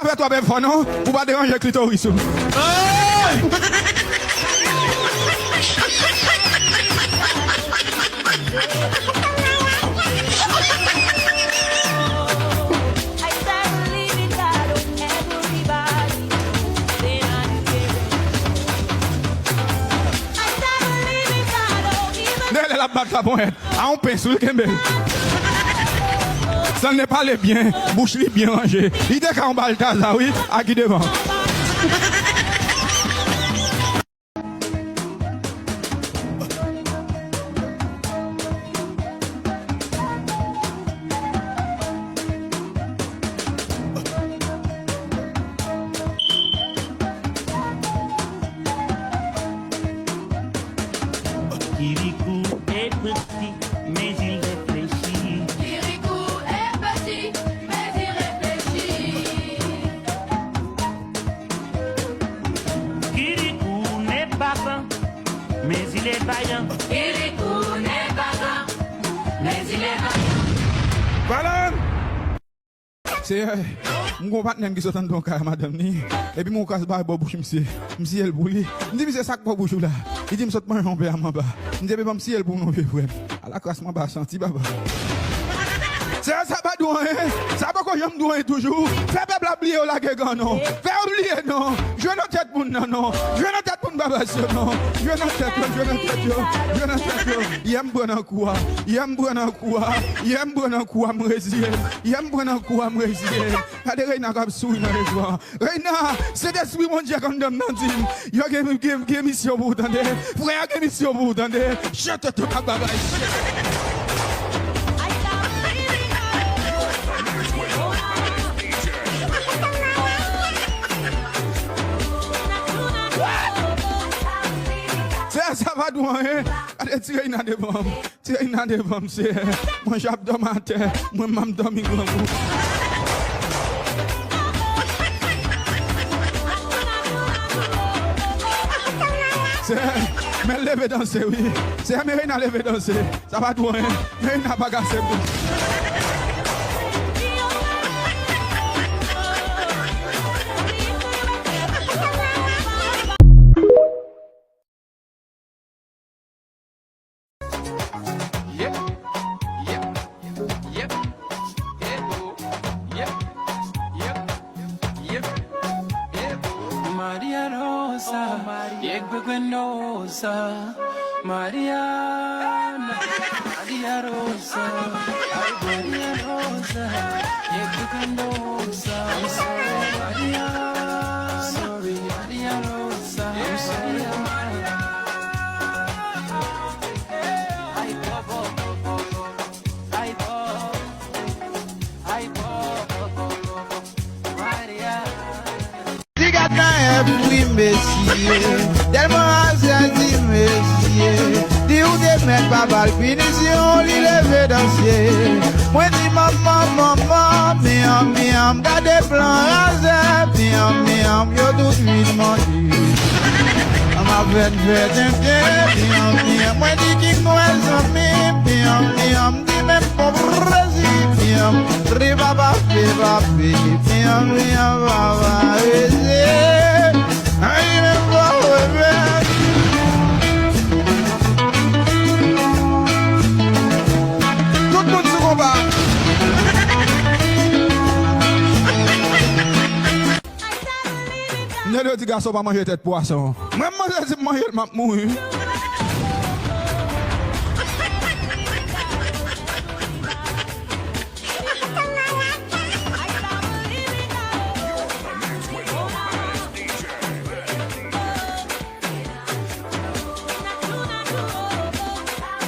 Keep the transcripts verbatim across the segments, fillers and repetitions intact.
Fè twòp efò non, pou pa deranje klitoris ou. Nele l ap bat laponyèt. A yon pens wi l kenbe l. San l ne pale byen, bouch li byen ranje. Li te ka yon Baltaza wi, a ki devan. Kirikou est petit, mais il réfléchit. Kirikou est petit, mais il réfléchit. Kirikou n'est pas grand, mais il est vaillant. Kirikou n'est pas grand, mais il est vaillant. Balan! Seyè, m gon patnè m ki sot anndan yon kay a madanm ni, epi m wè yon kras bagay bò bouch misye. M siye l pou li. M di, "Misye, sa k bò bouch ou la?" Li di, "M sot manje yon pè a manba." M di, "Ebyen, ban m siye l pou w non, vye frè m." Ala kras manba santi, papa. Seyè, sa pa di w anyen. Sa poko janm di w anyen toujou. Fè pèp la bliye w lage gan non. Fè yo bliye non. Jwe nan tèt moun nan non. Jwe nan tèt moun babas yo non. Jwe nan tèt yo, jwe nan tèt yo, jwe nan tèt yo. Yè m pran nan kou a. Yè m pran nan kou a. Yè m pran nan kou a, m reziye m. Yè m pran nan kou a, m reziye m. Gade Reina k ap souri nan ekran. Reina, Sentespri Bondye k anndan m nan di m, yo gen, gen, gen misyon pou w tande. Frè a gen misyon pou w tande. Chante tout ak babay. Se sa pa dou anyen. Gade ti Reina devan m. Ti Reina devan m, Seyè. Mwen j ap dòmi atè. Mwen m ap dòmi grangou. Seyè, men leve danse, wi. Seyè, men Reina leve danse. Sa pa twò, en. Men Reina pa kase m. Yep, yep, yep, yep, eh oh, yep, yep, yep, yep, eh oh. Maria Rosa, yek bekwenosa, Mariana, Maria Rosa, ay Maria Rosa, yek bekwenosa, I'm sorry, Mariana, sorry, Maria Rosa, I'm sorry, Mariana. Ti gat nan èp wi mesye, tèlman razè di mesye, di ou te mèt pa ba l pinisyon, li leve danse. Mwen di manman, manman, myanm, myanm, gade plan razè, myanm, myanm, yo tout vin manje. Ann avè n fè tenten, myanm, myanm. Mwen di ki kwè zanmi, myanm, myanm. Di menm bon prezi, myanm. Ri papa, ri papi, myanm, myanm, papa, reze. Ay, men bon, reve. Tout moun sou konba. Nèg yo di gason pa manje tèt pwason. Mwen, m manje, si m manje l, m ap mouri.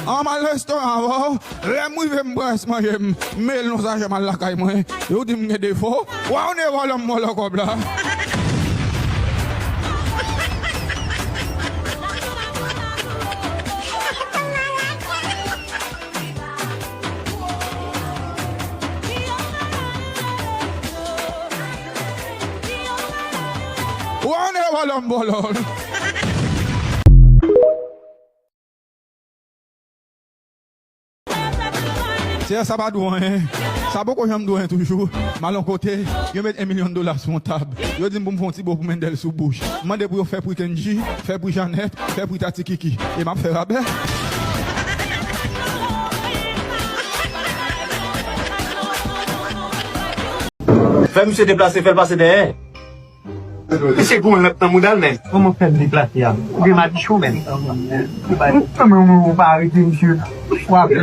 An m al restoran avè w, lè m rive m pran rès manje m, m mete l nan sachè m al lakay mwen. Yo di m gen defo. Wa w ne vòlò m vòlò kòb la. Wa w ne vòlò m vòlò l. Dèyè sa pa dwe anyen. Sa poko janm dwe anyen toujou. M al yon kote, yo met yon milyon dola sou yon tab. Yo di m pou m fè yon ti bo pou Mendel sou bouch. M mande pou yo fè pri Kendji, fè pri Janèt, fè pri Tati Kiki. E m ap fè rabè. Fè misye deplase, fè l pase dèyè. Misye gon lanp nan mouda l, men. Kòman fè l deplase a? Ou gen madichon, men. Ou pa arete misye. Frape.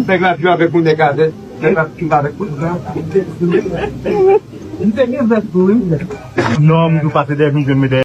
Nèg la viv avèk moun nèg avèk. Nèg la viv avèk moun nèg. M te gen vèt tou, wi. Non, m tou pase dèyè, m jwenn medèyè.